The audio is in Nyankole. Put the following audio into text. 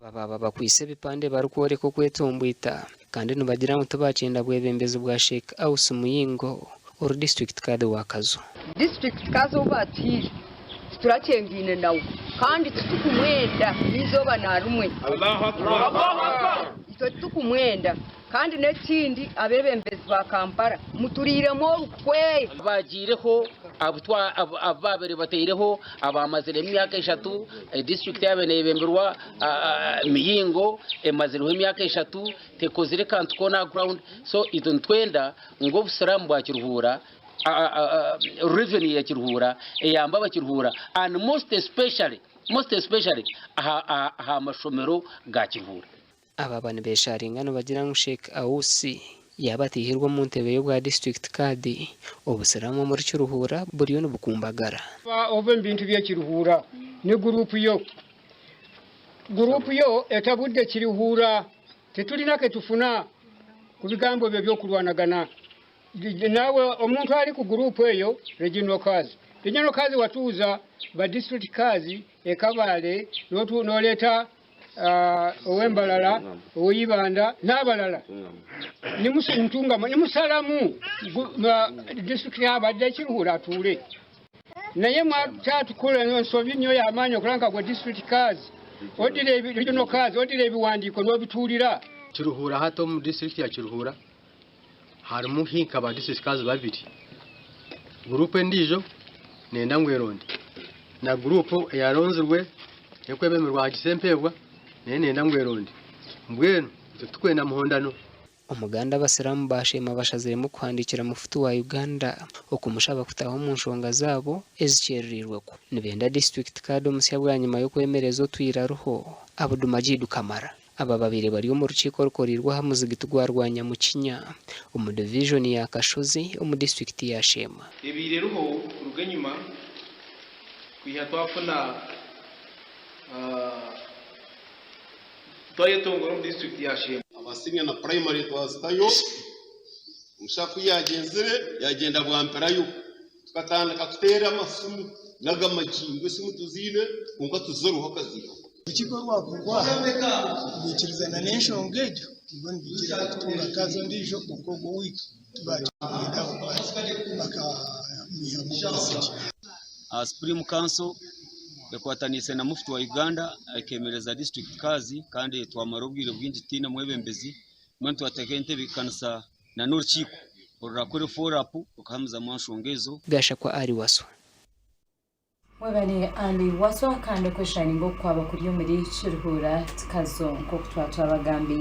Aba baaba bakwaitse ebipande barikworeka okwetomboita kandi nibagira ngu tibakyenda bwebembezi bwa Sheikh Ausi Muyingo ori disiturikiti Kadhi wa Kazo. Disiturikiti Kazo ou baatuhaire titurakyengaine nawe kandi titukumwenda n'eizooba na rimwe. Itwe titukumwenda. Kandi n'ekindi abeebembezi ba Kampala muturiiremu orukwe. Baagiireho abu baabaire bataireho abaamazire emyaka eshatu, disiturikiti yaabaire neeyebemberwa Miyingo emazireho emyaka eshatu tekozire kantu koona aha ground, so itwe nitwenda ngu obusiraamu bwa Kiruhura, revenue ya Kiruhura eyambe abakiruhura and most especially, most especially aha mashomero ga Kiruhura. Aba nibesharinga nibagira ngu Sheikh Ausi yaaba ataihirwe omu ntebe y'obwa disiturikiti Kadhi, obusiraamu omuri Kiruhura buriyo nibukumbagara. Ova omu bintu by'ekiruhuura ni guruupu yo. Guruupu yo etabudde kiruhuura. Titulina ketufuna ku bigambo byo by'okurwanagana. Naawe omuntu ari ku guruupu eyo Regional Kazi. Regional Kazi watuuza ba District Kazi e Kabale noreeta ow'e Mbarara, ow'e Ibanda n'abalala Ntungamo nimusalamu disiturikiti yaaba adde Kiruhura atuule. Naye mwatukora ensobi niyo y'amaani okuraba nka gwe disiturikiti kazi odira regional kazi odira ebiwandiiko n'obituurira. Kiruhura hati omu disiturikiti ya Kiruhura harimu nka ba disiturikiti kazi babiri. Guruupu endiijo neyenda ngu eronde na guruupu eyaronzirwe erikwebemberwa Hajji Sempebwa nayo neyenda ngu eronde. Mbwenu itwe titukwenda muhondano. Omuganda Abasiraamu baasheema bashaziremu kuhandiikira Mufti wa Uganda okumushaba kutaaha omu nshonga zaabo ezikyerereirwe ku nibenda disiturikiti kaadi omusya bwanyima y'okwemereza otwire ariho Abudumajidu Kamara. Aba babaire bari omu rukiiko orukoreirwe aha muzigiti gwa Rwanyamukinya omu divijoni ya Kashozi omu disiturikiti ya Sheema. Ebaire eriho kuruga enyima kwiha twafuna twayetongora omu disiturikiti ya Sheema. Aba senior na primary twazitayo, omushaija ku yaagyenzire yaagyenda bwampirayo, tukatandika kuteera amasimu n'agamagingo esimu tuziine kwonka tuziruho akaziihaho. Orukiiko orwabungwa aha rwikirizana n'enshonga egyo nibwo nibaija kutunga kazi ondiijo kwonka ogwo owaitu tibakimwenda bakamwihamu obwesigye. Supreme Council ekwataniise na Mufti wa Uganda ekemereza district kazi kandi twamara obwire bwingi tutaine mwebembezi mbwenu twateekaho entebeekanisa n'orukiiko orurakore follow up rukahamizamu aha nshonga ezo. Gashakwa Ali Waswa. Mwebale Ali Waswa kandi okwesharinga oku kwaba kuri omuri Kiruhura Kazo nk'oku twatwabagambiire.